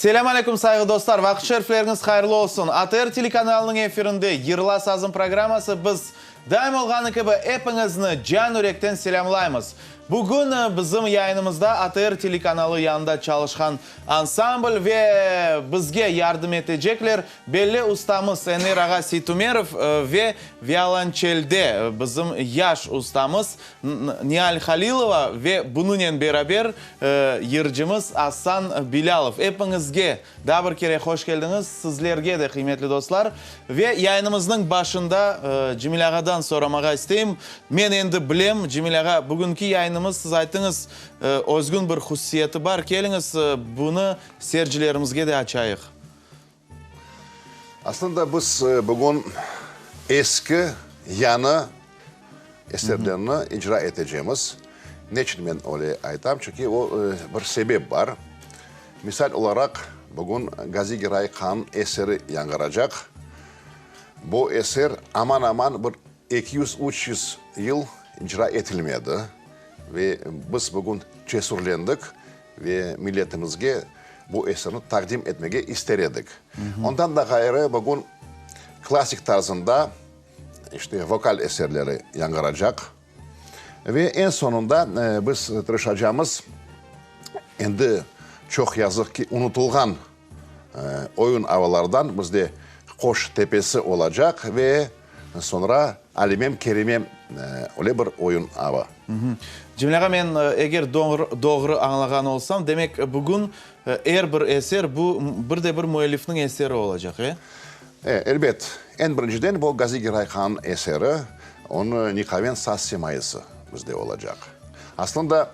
Selâm aleyküm, sayğı dostlar! Vaqıt şerifleriñiz hayırlı olsun! ATR telekanalınıñ efirinde Yırla sazım programması biz, daim olğanı kibi, epiñizni can-yürekten selâmlaymız. Bugün bizim yayınımızda ATR telekanalı yanında çalışqan ansambl ve bizge yardım etecekler belli ustamız Enver ağa Seytumerov ve violonçelde bizim yaş ustamız Nial Halilova ve bunınen beraber yırcımız Asan Bilâlov. Epiñizge daa bir kere hoş keldiñiz, sizlerge de, qıymetli dostlar. Ve yayınımıznıñ başında Cemil ağadan soramağa isteyim. Men endi bilem, Cemil ağa, bugünki yayınımız, siz ayttıñız, özgün bir hususiyeti bar. Keliñiz, bunı seyircilerimizge de açayıq. Aslında biz bugün eski, yañı eserlerni icra etecemiz. Neçün men öyle aytam? Çünki o, bir sebep bar. Misal olaraq, bugün Gazi Giray Han eseri yañğıracaq. Bu eser aman-aman bir 200, 300 yıl icra etilmedi. Ve biz bugün cesürlendik Ve milletimizge bu eserni taqdim etmege ister edik. Ondan da ğayrı, bugün klassik tarzında, işte, vokal eserleri yañğıracaq. Ve eñ soñunda biz tırışacamız, endi çoq yazıq ki, unutılğan oyun avalardan bizde Qoş tepesi olacaq ve soñra Alimem Kerimem öyle bir oyun avı. Cemil ağa, men eger doğru añlağan olsam, demek, bugün er bir eser bu bir de bir müellifniñ eseri olacaq, e? E, elbet. Eñ birinciden bu Gazi Giray Hannıñ eseri, onıñ Niqaven saz semayısı bizde olacaq. Aslında,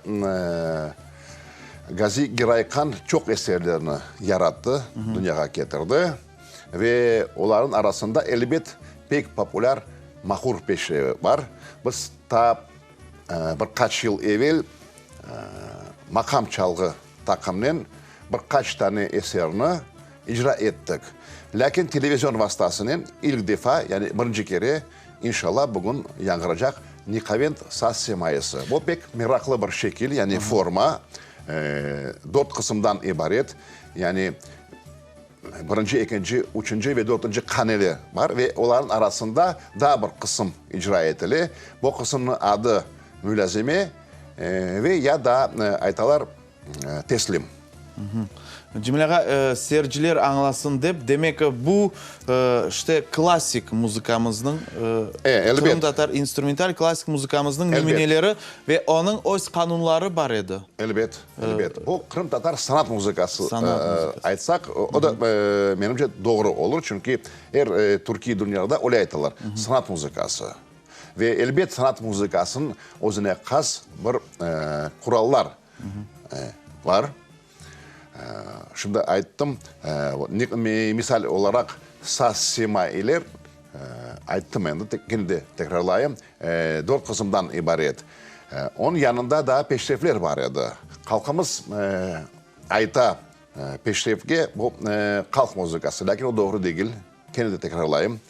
Gazi Giray Han çoq eserlerni yarattı, dünyağa ketirdi ve olarnıñ arasında, elbet, pek populâr Mahur peşrevi bar. Biz ta bir qaç yıl evel maqam çalğı taqımnen bir qaç tane eserni icra ettik. Lâkin televizion vastasınen ilk defa, yani birinci kere, İnşallah, bugün yañğıracaq Niqavent saz semayısı. Bu pek meraqlı bir şekil, yani forma, dört qısımdan ibaret, yani birinci, ekinci, üçünci ve dörtünci qaneler bar ve olarnıñ arasında daa bir qısım icra etile. Bu qısımnıñ adı mülâzime ve ya da aytalar teslim. Cemil ağa, seyirciler añlasın dep, demek, bu, işte, klassik muzıkamıznıñ, qırımtatar instrumental klassik muzıkamıznıñ nümüneleri ve onıñ öz qanunları bar edi. Elbet, elbet. Bu qırımtatar sanat muzıkası aytsaq, o da, menimce, doğru olur, çünki er türkiy dünyada öyle aytalar, sanat muzıkası. Ve, elbet, sanat muzıkasınıñ özüne has bir qurallar Bar. Şimdi ayttım, misal olaraq, saz semailer, ayttım endi, kene de tekrarlayım, dört qısımdan ibaret. Onıñ yanında daa peşrefler bar edi. Halqımız ayta, peşrefke bu halq muzıkası, lâkin o doğru degil. Kene de tekrarlayım,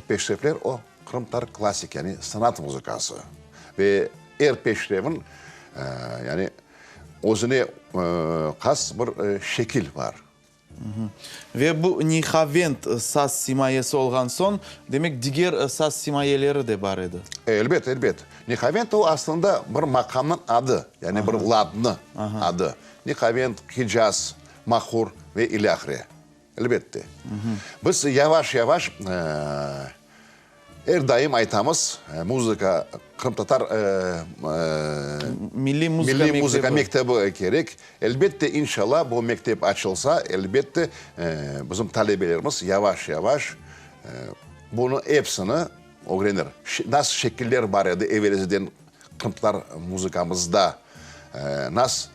peşrefler o, qırımtatar klassik, yani sanat muzıkası. Ve er peşrevin, yani özüne has bir şekil bar. Ve bu nihavend saz simayesi olğan soñ, demek, diger saz simayeleri de bar edi. Elbet, elbet. Nihavend o, aslında bir maqamnıñ adı, yani bir ladnı adı. Nihavend, hicaz, mahur ve ilâhre. Elbette. Biz yavaş-yavaş er daim aytamız, muzıka, qırımtatar milliy muzıka mektebi kerek. Elbette, inşallah, bu mektep açılsa, elbette, bizim talebelerimiz yavaş-yavaş bunı epsini ögrenir. Nasıl şekiller bar edi evelizden qırımtatar muzıkamızda, nas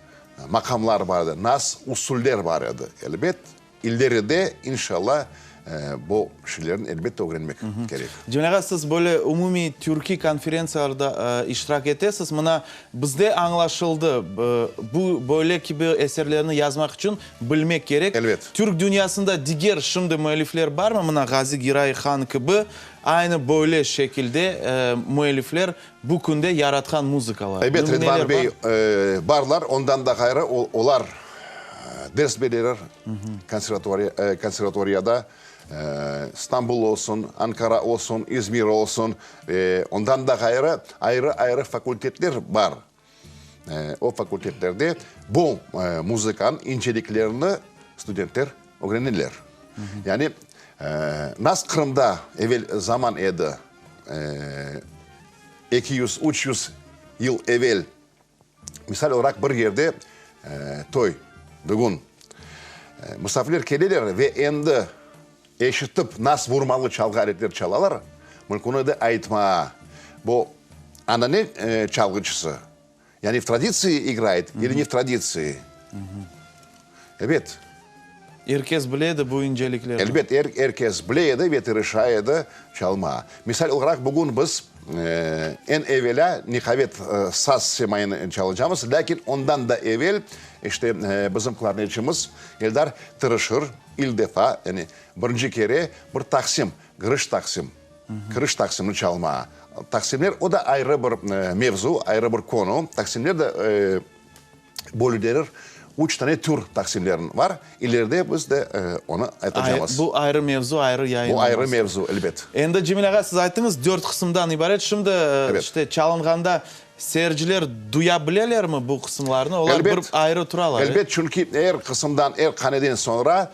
maqamlar bar edi, nas usuller bar edi. Elbet, ileride, inşallah, bu şeylerni elbette ögrenmek kerek. Cemil ağa, siz böyle umumiy türkiy konferentsiyalarda iştirak etesiz. Mına, bizde añlaşıldı, bu böyle kibi eserlerni yazmaq içün bilmek kerek. Elbet. Türk dünyasında diger şimdi müellifler barmı? Mına, Ğazi Giray Han kibi aynı böyle şekilde müellifler Bu künde yaratqan muzıkalar, Elbet, nümüneler Ridvan bey, bar? barlar. Ondan da ğayrı, olar. Ders bereler konservatoriyada, İstanbul olsun, Ankara olsun, İzmir olsun, ve ondan da ğayrı ayrı-ayrı fakultetler bar. O fakultetlerde bu muzıkanıñ inceliklerini studentler ögreneler. Yani, nasıl Qırımda evel zaman edi, 200, 300 yıl evel, Misal olaraq, bir yerde toy, dügün. Musafirler keleler ve endi eşitip nas vurmalı çalğı aletler çalalar, mümkün edi aytma, bu anane çalğıcısı, yani v traditsii igrayet ili ne v traditsii. Ebet. Er kes bile edi bu inceliklerni. Elbet, er kes bile edi ve tırışa edi çalmağa. Misal olaraq, bugün biz eñ evelâ Nihavet saz semayını çalacamız, lâkin ondan da evel, işte, bizim klarnetçimiz Eldar tırışır ilk defa, yani birinci kere bir taqsim, kiriş taqsim, kiriş taqsimni çalmağa. Taqsimler, o da ayrı bir mevzu, ayrı bir konu. Taqsimler de bölüderir. Üç tane tür taqsimlerin var. İleride biz de onı aytacamız. Bu ayrı mevzu, ayrı yayın Bu ayrı mevzu, elbet. Endi, Cemil ağa, siz ayttıñız, dört qısımdan ibaret. Şimdi, işte, çalınğanda seyirciler duya bilelermi bu qısımlarnı? Olar bir ayrı turalar. Elbet, çünki er qısımdan, er qaneden soñra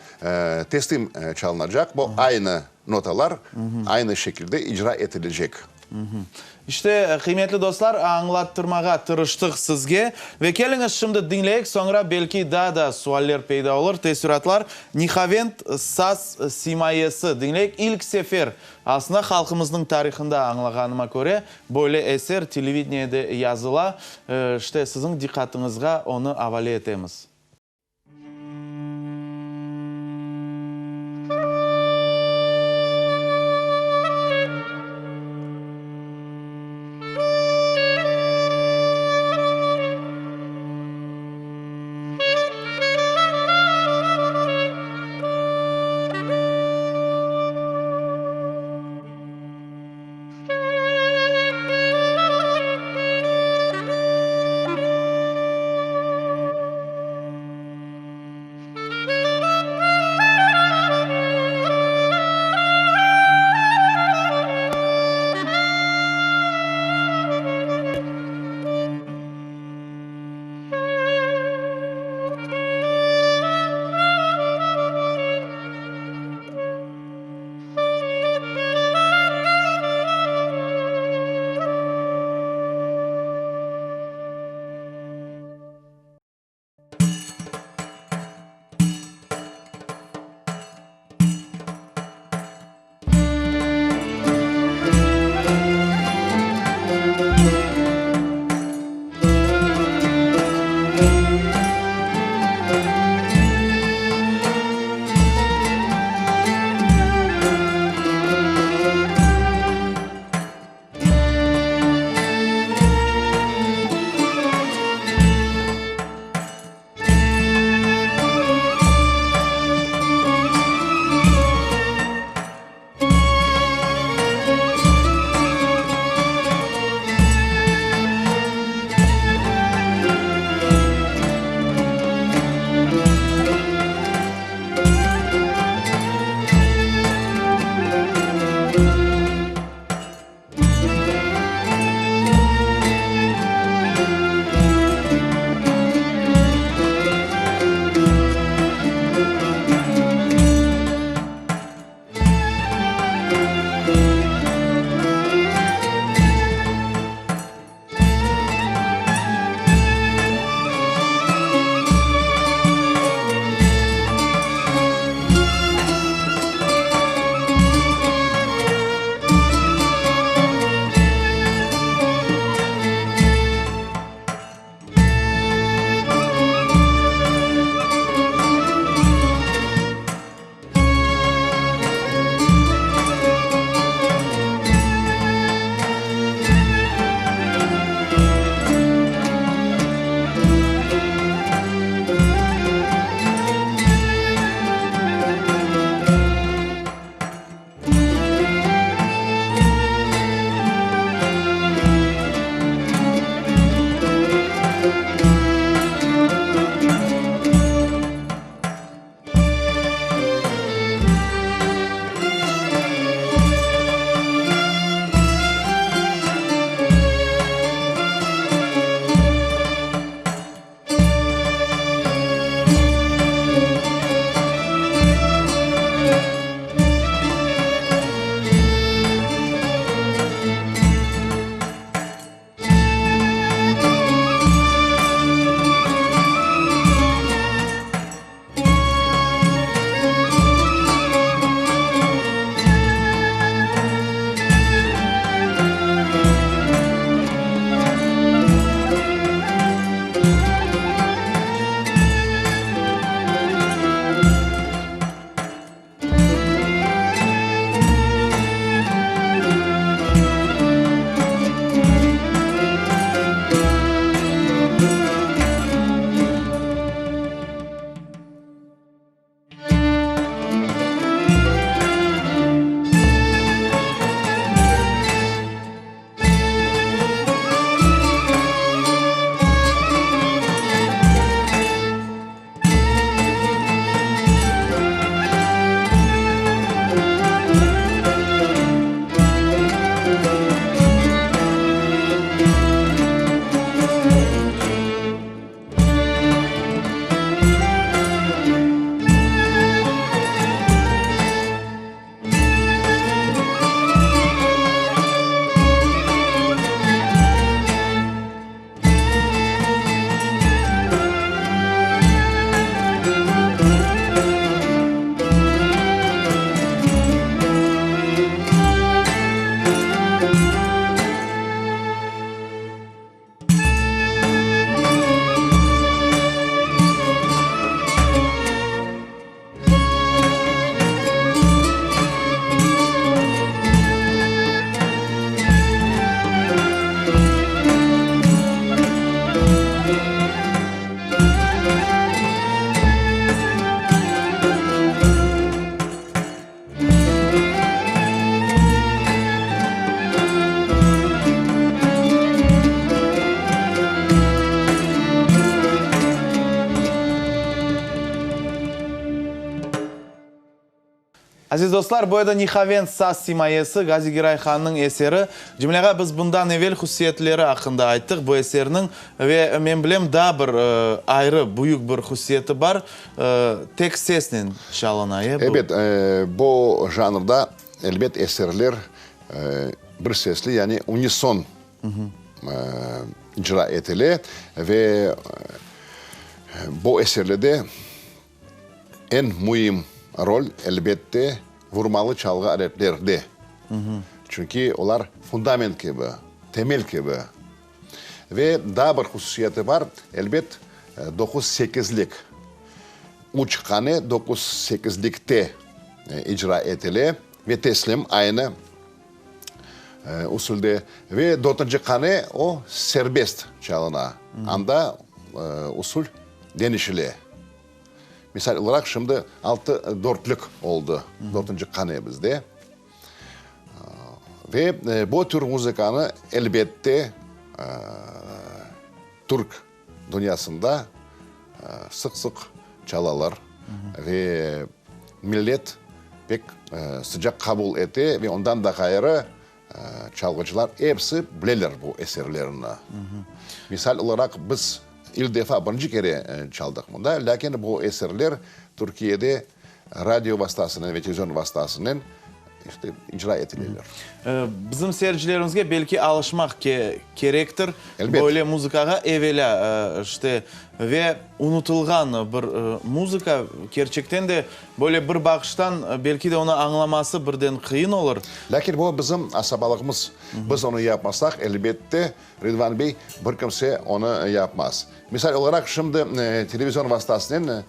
teslim çalınacaq. Bu aynı notalar aynı şekilde icra etilecek. İşte, qıymetli dostlar, añlattırmağa tırıştıq sizge. Ve keliñiz şimdi diñleyik, soñra belki daa da sualler peyda olur, teessüratlar. Nihavend saz simayesi diñleyik. İlk sefer, aslında, halqımıznıñ tarihında, añlağanıma köre, böyle eser televideniyede yazıla. İşte, siziñ diqqatıñızğa onı avale etemiz. Aziz dostlar, bu edi Nihavend saz simayesi, Gazi Giray Hannıñ eseri. Cemil ağa, biz bundan evel hususiyetleri aqqında ayttıq bu eserniñ ve men bilem daa bir ayrı büyük bir hususiyeti bar, tek sesnen çalına, e, bu? Ebet, bu janrda, elbet, eserler bir sesli, yani unison icra etile ve bu eserlerde Eñ müim rol, elbette, vurmalı çalğı aletlerde. Çünki olar fundament kibi, temel kibi. Ve daa bir hususiyeti bar, elbet, doquz sekizlik. Üç qane doquz sekizlikte icra etile ve teslim aynı usulde. Ve dörtünci qane o serbest çalına. Anda usul deñişile. Misal olaraq, şimdi altı dörtlük oldı, dörtünci qane bizde. Ve bu tür muzıkanı, elbette, türk dünyasında sıq-sıq çalalar ve millet pek sıcaq qabul ete ve ondan da ğayrı, Çalğıcılar episi bileler bu eserlerni. Misal olaraq, biz ilk defa, birinci kere çaldıq mında, lâkin bu eserler Türkiyede radio vastasınen ve televizion vastasınen işte icra etileler. Bizim seyircilerimizge belki alışmaq kerektir böyle muzıkağa, evelâ, işte, ve unutılğan bir muzıka, kerçekten de, Böyle bir baqıştan, belki de onı añlaması birden qıyın olur. Lâkin bu bizim asabalığımız. Biz onı yapmasaq, elbette, Ridvan bey, bir kimse onı yapmaz. Misal olaraq, şimdi televizion vastasınen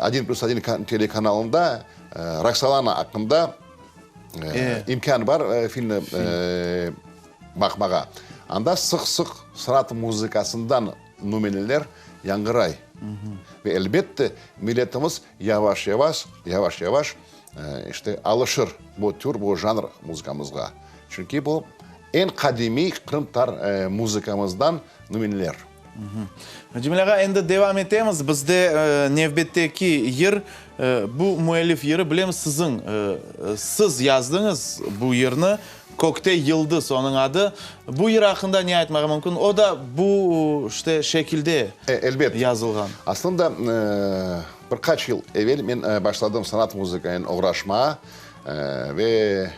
Odin plüs odin telekanalında Roksolana aqqında imkân bar filmni baqmağa. Anda sıq-sıq sanat muzıkasından nümüneler yañğıray. Ve elbette, milletimiz yavaş-yavaş, yavaş-yavaş, işte, alışır bu tür, bu janr muzıkamızğa. Çünki bu eñ qadimiy qırımtatar muzıkamızdan nümüneler. Cemil ağa, endi devam etemiz. Bizde nevbetteki yır, bu müellif yırı, bilemiz, siziñ, siz yazdıñız bu yırnı. Kökte yıldız onıñ adı. Bu yır aqqında ne aytmağa mümkün? O da bu, işte, şekilde Elbet. yazılğan. Aslında, bir qaç yıl evel men başladım sanat muzıkanen oğraşmağa ve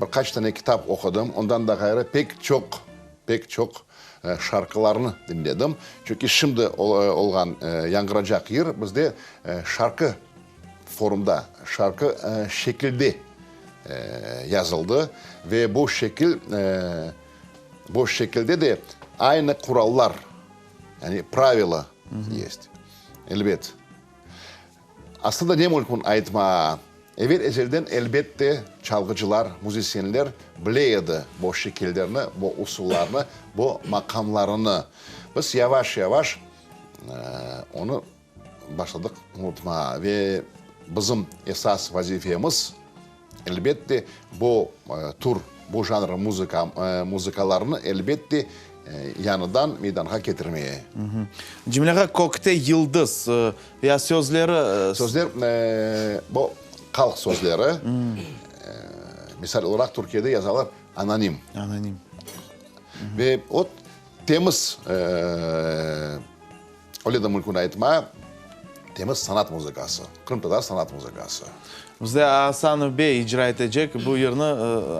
bir qaç tane kitap oqudım. Ondan da ğayrı pek çoq, pek çoq şarqılarnı diñledim. Çünki şimdi olğan yañğıracaq yır bizde şarqı forumda, şarqı şekilde yazıldı ve bu şekil, bu şekilde de aynı qurallar, yani pravila yest. Elbet. Aslında ne mümkün aytmağa, evel-ezelden elbette çalğıcılar, müzisyenler bile edi bu şekillerni, bu usullarnı, bu maqamlarını. Biz yavaş-yavaş onı Başladıq unutmağa ve bizim esas vazifemiz, elbette, bu tür, bu janr muzıka, muzıkalarnı, elbette, yañıdan meydanğa ketirmeye. Cemil ağa, Kökte yıldız ya sözleri. Sözler, bu halq sözleri. Misal olaraq, Türkiyede yazalar anonim. Anonim. Ve o temiz. Öyle de mümkün aytma, temiz sanat muzıkası, qırımtatar sanat muzıkası. Bizde Asan bey icra etecek bu yırnı.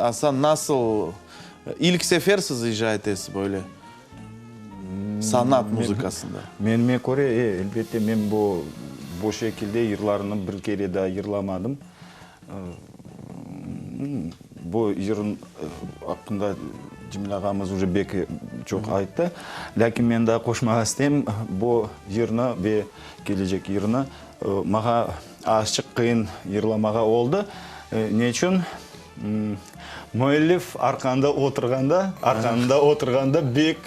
Asan, nasıl, ilk sefer siz icra etesiz böyle sanat muzıkasında? Menime köre, e, elbette, men bu bu şekilde yırlarnı bir kere daa yırlamadım. Bu yır aqqında Cemil ağamız uje bek çoq ayttı. Lâkin men daa qoşmağa isteyim, bu yırnı ve kelecek yırnı maña azçıq qıyın yırlamağa oldı. Ne içün? Müellif arqanda oturğanda, arqanda oturğanda bek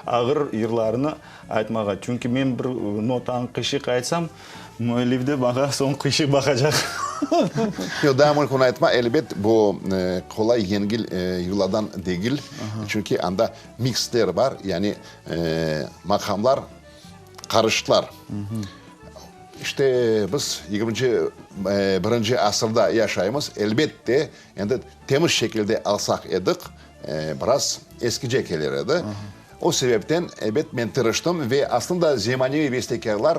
ağır yırlarnı aytmağa. Çünki men bir notanı qıyşıq aytsam, Müellif de maña soñ qıyşıq baqacaq. Yoq, daa mümkün aytma, elbet, bu qolay, yengil yırlardan degil, çünki anda miksler bar, yani maqamlar qarıştılar. İşte, biz yigirminci birinci asırda yaşaymız, elbette, endi temiz şekilde alsaq edik, biraz eskice kelir edi. O sebepten, ebet, men tırıştım ve aslında zemaneviy bestekârlar,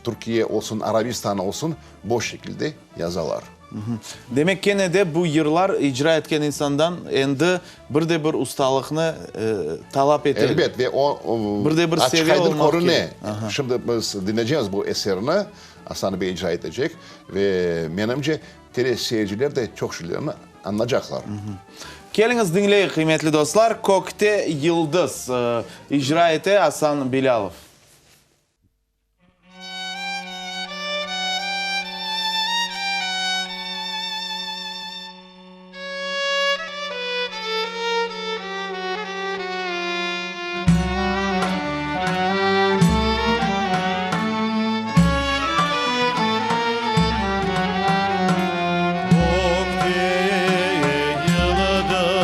Türkiye olsun, Arabistan olsun, bu şekilde yazalar. Demek, kene de bu yırlar icra etken insandan endi bir de bir ustalıqnı talap ete. Elbet, ve o Bir de bir seviye açıq-aydın olmaq körüne. kerek. Şimdi biz diñleycemiz bu eserni, Asan bey icra etecek ve, menimce, teleseyirciler de çoq şeylerni añlaycaqlar. Keliñiz diñleyik, qıymetli dostlar, Kökte yıldız icra ete Asan Bilâlov. Kökte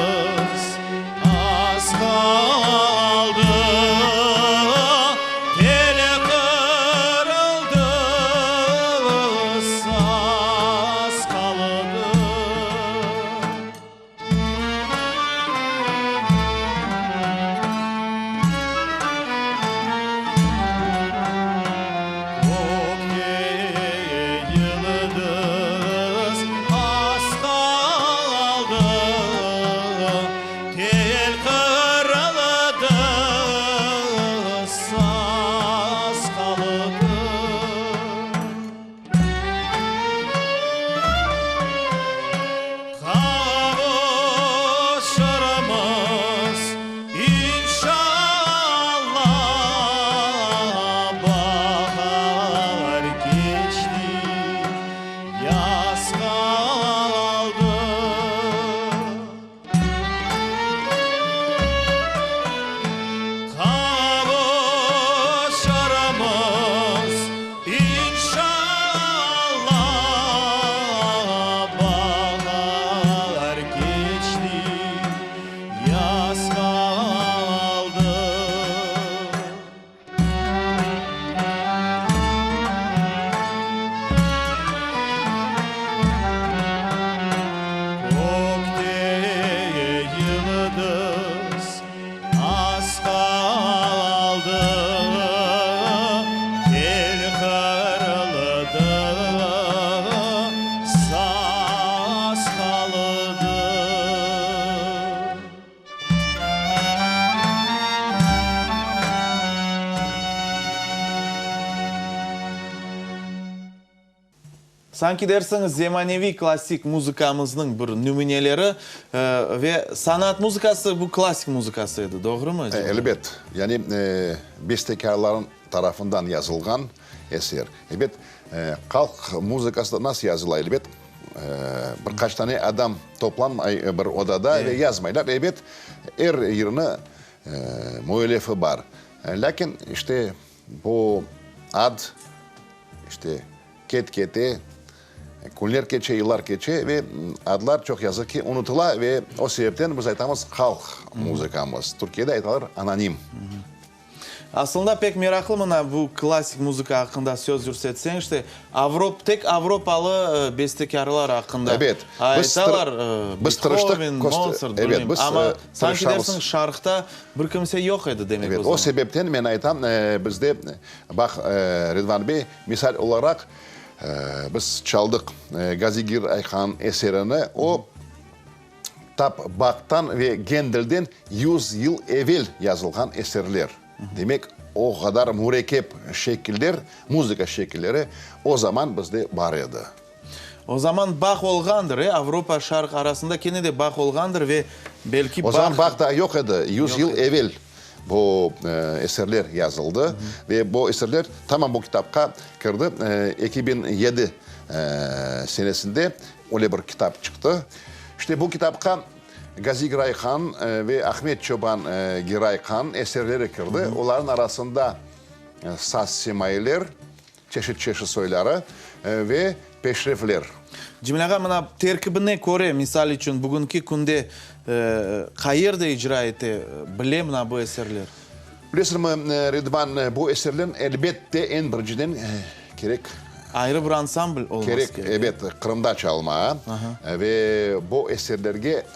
yıldız az qaldı, Tel qırıldı, saz qaldı. Kökte yıldız az qaldı, Tel qırıldı, saz qaldı. Qavuşırmız, inşallah, Bahar keçti, yaz qaldı. Qavuşırmız, inşallah, Bahar keçti, yaz qaldı. Kökte yıldız az qaldı, Tel qırıldı, saz qaldı. Sanki dersiñiz, zemaneviy klassik muzıkamıznıñ bir nümüneleri ve sanat muzıkası bu klassik muzıkası edi, doğrumı? Elbet. Yani bestekârlarnıñ tarafından yazılğan eser. Elbet, halq muzıkası da nasıl yazıla? Elbet, bir qaç tane adam toplanmay bir odada ve yazmaylar. Elbet, er yırnı müellifi bar. Lâkin, işte, bu ad, işte, Ket-kete, künler keçe, yıllar keçe ve adlar, çoq yazıq ki, unutıla ve o sebepten biz aytamız halq muzıkamız. Türkiyede aytalar anonim. Aslında pek meraqlı mına bu klassik muzıka aqqında söz yürsetseñ, işte, Avrop, tek avropalı bestekârlar aqqında Ebet, biz aytalar, biz tırıştıq, Bethoven, Motsart, ebet, bilmeyim, biz amma sanki tırışamız. dersiñ şarqta bir kimse yoq edi demek Ebet, o o zaman. sebepten men aytam, bizde, baq, Ridvan bey, Misal olaraq, biz çaldıq Gazi Girayhan eserini, o, tap Bachtan ve Gendelden yuz yıl evel yazılğan eserler. Demek, o qadar mürekkep şekiller, muzıka şekilleri o zaman bizde bar edi. O zaman Bach olğandır, e? Avropa, Şarq arasında kene de Bach olğandır ve belki O zaman Bach. Bach daa yoq edi, yuz yıl evel. Bu eserler yazıldı ve bu eserler tamam bu kitapqa kirdi. 2007 senesinde öyle bir kitap çıqtı. İşte bu kitapqa Gazi Giray Han ve Ahmet Çoban Giray Han eserleri kirdi. Olarnıñ arasında saz semailer, çeşit-çeşit soyları ve peşrevler. Cemil ağa, mına terkibine köre, misal içün, bugünki künde qayerde icra ete bile mına bu eserler? Bilesiñmi, Ridvan, bu eserlen, elbette, eñ birinciden kerek. Ayrı bir ansambl olması kerek. Kerek, ebet, Qırımda çalma. Ve bu eserlerge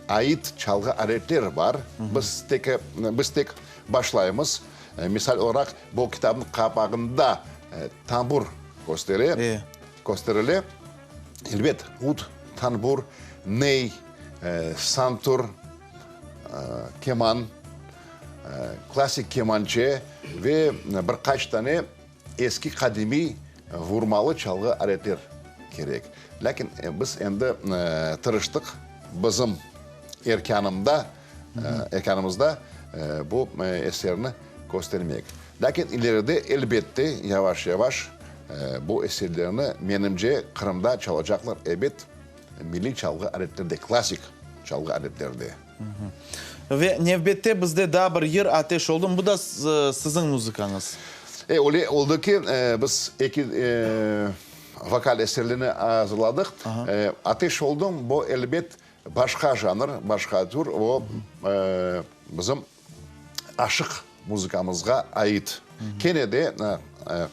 ait çalğı aletler bar. Biz tek, biz tek başlaymız. Misal olaraq, bu kitapnıñ qapağında tambur köstere, kösterile. Elbet, ud, tanbur, ney, santur, keman, klassik kemançe ve bir qaç tane eski qadimiy vurmalı çalğı aletler kerek. Lâkin biz endi tırıştıq, bizim erkânımda, erkânımızda bu eserni köstermek. Lâkin ileride, elbette, yavaş-yavaş bu eserlerni, menimce, Qırımda çalacaqlar, ebet, milliy çalğı aletlerde, klassik çalğı aletlerde. Ve nevbette bizde daa bir yır, Ateş oldım. Bu da siziñ muzıkañız. E, öyle oldı ki, biz eki vokal eserlerini azırladıq. Ateş oldım, bu, elbet, başqa janr, başqa tür, o, bizim aşıq muzıkamızğa ait. Kene de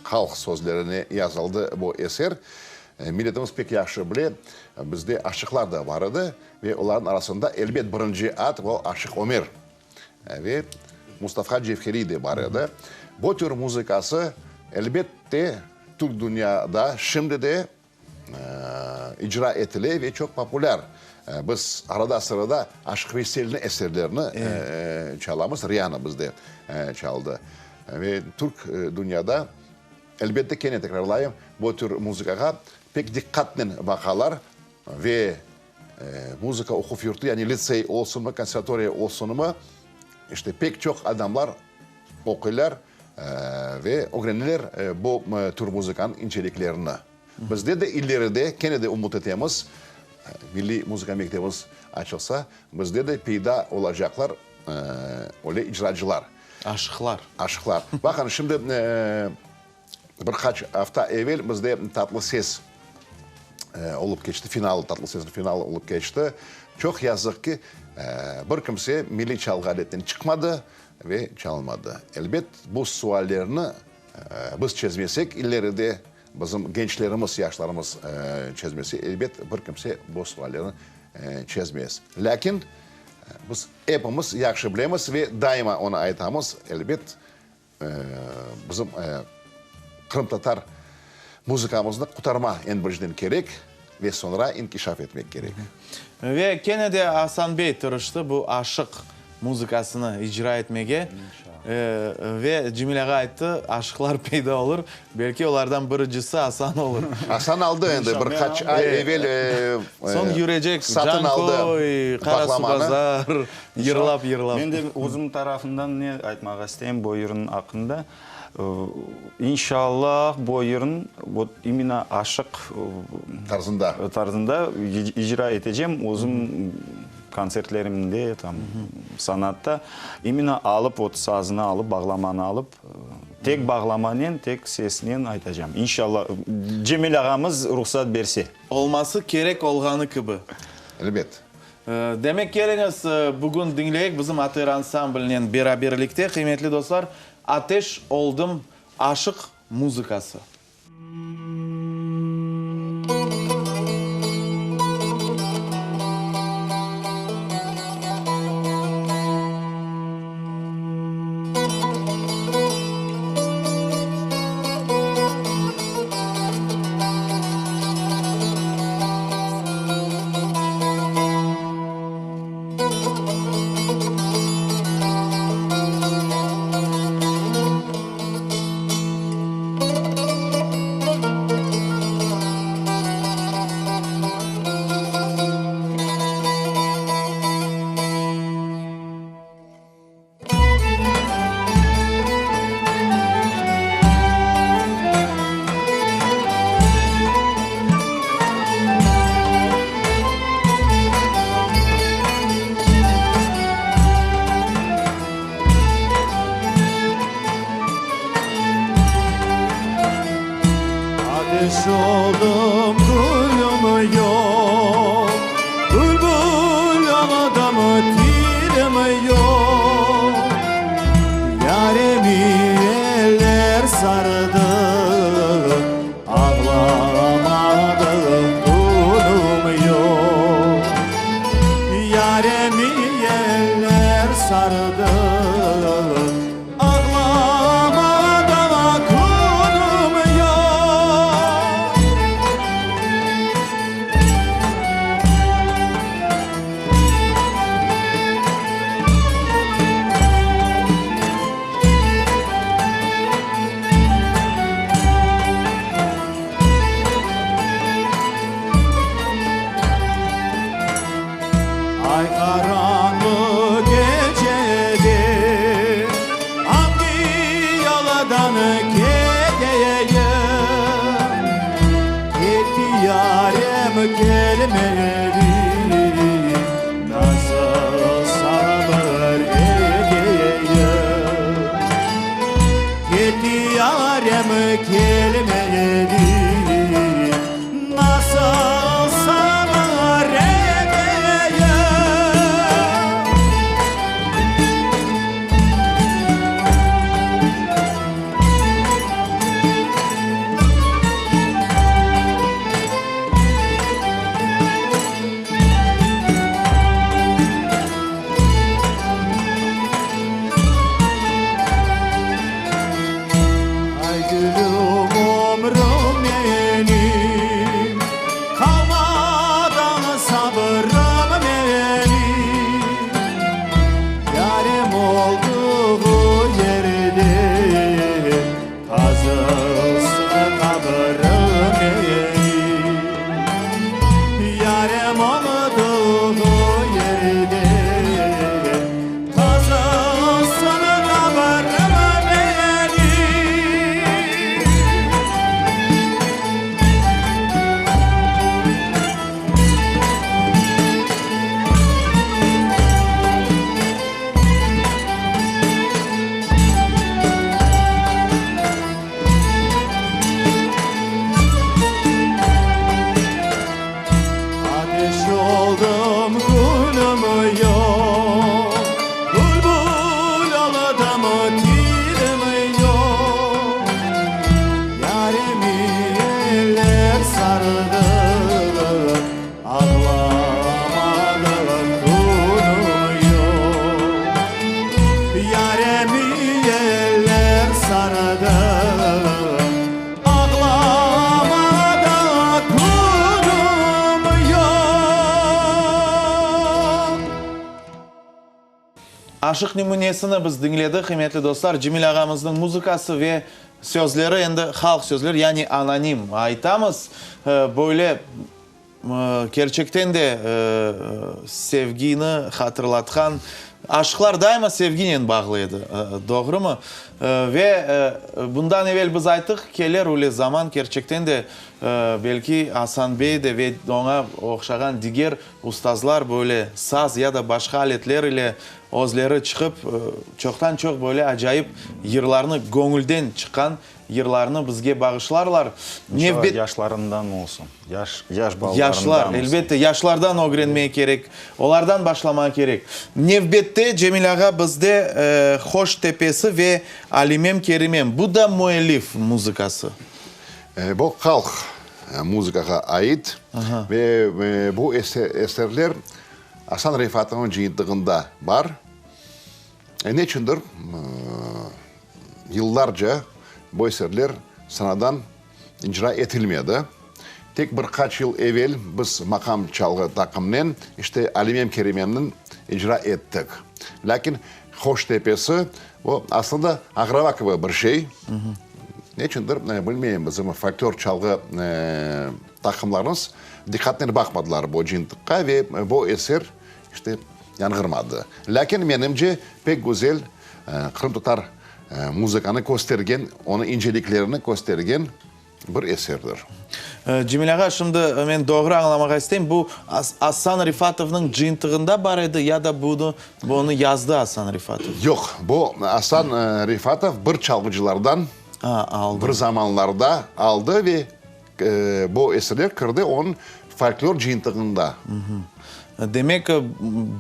halq sözlerine yazıldı bu eser. Milletimiz pek yahşı bile, bizde aşıqlar da bar edi ve olarnıñ arasında, elbet, birinci ad, o, Aşıq Ömer ve Mustafa Cevheriy de bar edi. Bu tür muzıkası, elbet de, türk dünyada şimdi de icra etile ve çoq populâr. Biz arada-sırada Aşıq Veyselniñ eserlerini çalamız, Riana bizde çaldı. Ve türk dünyada, elbette, kene tekrarlayım, bu tür muzıkağa pek diqqatnen baqalar ve muzıka oquv yurtu, yani litsey olsunmı, konservatoriya olsunmı, işte pek çoq adamlar oquylar ve ögreneler bu tür muzıkanıñ inceliklerini. Bizde de ileride, kene de ümüt etemiz, milliy muzıka mektebimiz açılsa, bizde de peyda olacaqlar öyle icracılar. Aşıqlar. Aşıqlar. Baqın, şimdi bir qaç afta evel bizde Tatlı ses olıp keçti, finalı, Tatlı sesniñ finalı olıp keçti. Çoq yazıq ki, bir kimse milliy çalğı aletten çıqmadı ve çalmadı. Elbet, bu suallerni biz çezmesek, ileride bizim gençlerimiz, yaşlarımız çezmese, elbet, bir kimse bu suallerni çezmez. Lâkin biz epimiz yahşı bilemiz ve daima onı aytamız, elbet, bizim qırımtatar muzıkamıznı qutarma eñ birinciden kerek ve soñra inkişaf etmek kerek. Ve kene de Asan bey tırıştı bu aşıq muzıkasını icra etmege. Ve Cemil ağa ayttı, aşıqlar peyda olur, belki olardan birincisi Asan olur. Asan aldı endi bir qaç ay evel Soñ yürecek satın aldı Canköy, baqlamanı. Qarasuvbazar, yırlap yırlap. Men de özüm tarafından ne aytmağa isteyim bu yırnıñ aqqında. İnşallah bu yırnı vot imенно aşıq Tarzında. tarzında icra etecem özüm kontsertlerimde, tam, sanatta. İmенно alıp, vot sazını alıp, bağlamanı alıp, tek bağlamanen, tek sesnen aytacam. İnşallah, Cemil ağamız ruhsat berse. Olması kerek olğanı kibi. Elbet. Demek, keliñiz, bugün diñleyik bizim ATR ansamblinen beraberlikte, qıymetli dostlar, Ateş oldım aşıq muzıkası. Ay qaranlıq gecede angi yoldan keteyim? Ketti yarem kelmedi, nasıl sabır edeyim? Ketti yarem kelmedi, nasıl sabır edeyim? Ay gülüm ömrüm menim, Qalmadı sabırım menim. Yarem olduğu yerde Qazılsın qabırım menim. Yarem olduğu yerde Qazılsın qabırım menim. Ateş oldım gülüm yoq, Bülbül oldım tilim yoq. Yaremi eller sardı, Ağlamadım künüm yoq. Yaremi eller sardı, Ağlamadım künüm yoq. Aşıq nümünesini biz diñledik, qıymetli dostlar, Cemil ağamıznıñ muzıkası ve sözleri endi halq sözleri, yani anonim aytamız. Böyle kerçekten de sevgini hatırlatqan, aşıqlar daima sevginen bağlı edi, doğrumı? Ve bundan evel biz ayttıq, kelir öyle zaman, kerçekten de belki Asan bey de ve oña oqşağan diger Ustazlar böyle saz ya da başqa aletler ile özleri çıqıp, çoqtan-çoq böyle acayip yırlarnı, göñülden çıqqan yırlarnı bizge bağışlarlar. İnşallah, yaşlarından olsun, yaş, yaş balalarından Yaşlar, olsun. elbette, yaşlardan ögrenmege kerek, olardan başlamağa kerek. Nevbette, Cemil ağa, bizde Hoş tepesi ve Alimem Kerimem, bu da müellif muzıkası. Bu halq muzıkağa ait ve bu eserler Asan Refatnıñ cıyıntığında bar. Neçündir, yıllarca bu eserler sanadan icra etilmedi. Tek bir qaç yıl evel biz maqam çalğı taqımnen işte Alimem Kerimemniñ icra ettik. Lâkin Hoş tepesi, o, aslında aqraba kibi bir şey. Neçündir, bilmeyim, bizim folklor çalğı taqımlarımız diqqatnen baqmadılar bu cıyıntıqqa ve bu eser, işte, yañğırmadı. Lâkin, menimce, pek güzel qırımtatar muzıkanı köstergen, onıñ inceliklerini köstergen bir eserdir. Cemil ağa, şimdi men doğru añlamağa isteyim, bu Asan Refatovnıñ cıyıntığında bar edi ya da bunı bunı yazdı Asan Refatov? Yoq, bu Asan Refatov bir çalğıcılardan bir zamanlarda aldı ve Bu eserler kirdi onıñ folklor cıyıntığında. Demek,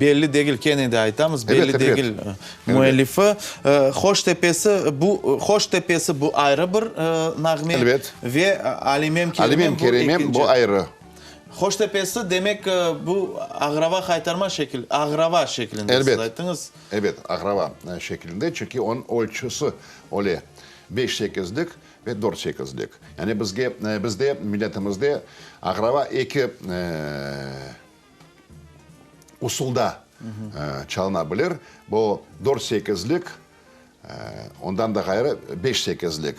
belli degil, kene de aytamız, belli degil müellifi. Hoş tepesi, bu Hoş tepesi bu ayrı bir nağme. Elbet. Ve Alimem Kerimem bu ekinci. Alimem Kerimem bu ayrı. Hoş tepesi, demek, bu aqraba qaytarma şekil, aqraba şeklinde siz ayttıñız. Elbet, aqraba şeklinde, çünki onıñ ölçüsi öyle beş sekizlik. Ve dört sekizlik. Yani bizge, bizde, milletimizde aqraba eki usulda çalına bilir. Bu dört sekizlik, ondan da ğayrı beş sekizlik.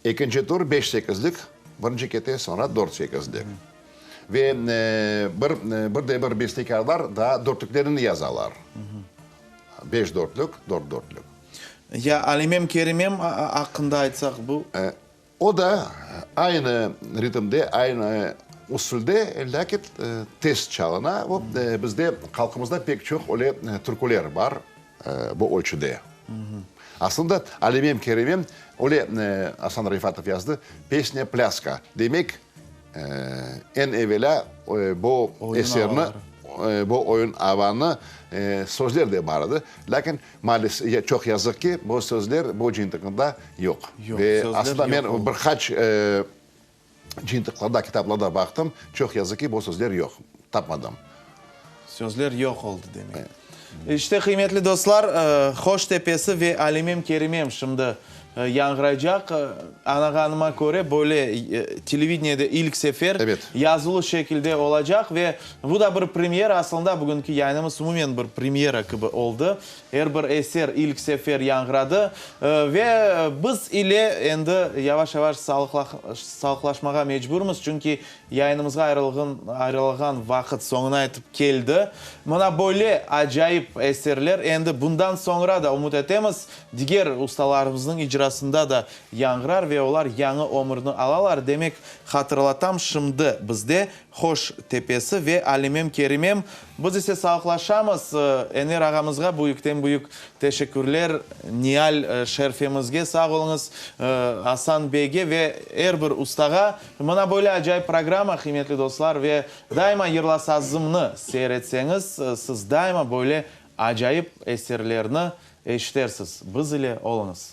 Ekinci tur beş sekizlik, birinci kete, soñra dört sekizlik. Ve bir, bir de bir bestekârlar daa dörtlüklerini yazalar. Beş dörtlük, dört dörtlük. Ya Alimem Kerimem aqqında aytsaq, bu? O da aynı ritmde, aynı usulde, lâkin tez çalına. O, bizde, halqımızda pek çoq öyle türküler bar bu ölçüde. Aslında, Alimem Kerimem, öyle Asan Refatov yazdı, pesnâ-plâska. Demek, Eñ evelâ bu eserni, bu oyun avanı sözler de bar edi. Lâkin, maalesef, çoq yazıq ki, bu sözler bu cıyıntıqında yoq. Ve aslında men bir qaç cıyıntıqlarda, kitaplarda baqtım, çoq yazıq ki, bu sözler yoq, tapmadım. Sözler yoq oldı, demek. İşte, qıymetli dostlar, Hoş tepesi ve Alimem Kerimem şimdi yañğıraycaq. Añağanıma köre, böyle televideniyede ilk sefer yazılı şekilde olacaq ve bu da bir premyera. Aslında, bugünki yayınımız umumen bir premyera kibi oldı. Er bir eser ilk sefer yañğıradı. Ve biz ile endi yavaş-yavaş sağlıqlaşmağa mecburmız, çünki Yayınımızğa ayrılğan vaqıt soñuna yetip keldi. Mına böyle acayip eserler endi bundan soñra da, ümüt etemiz, diger ustalarımıznıñ icrasında da yañğırar ve olar yañı ömürni alalar. Demek, hatırlatam, şimdi bizde Hoş tepesi ve Alimem Kerimem. Biz ise sağlıqlaşamız. Enver ağamızğa büyükten-büyük teşekkürler, Nial şerfemizge sağ oluñız, Asan beyge ve er bir ustağa. Mına böyle acayip programma, qıymetli dostlar, ve daima Yırla sazımnı seyir etseñiz, siz daima böyle acayip eserlerni eşitersiz. Biz ile oluñız.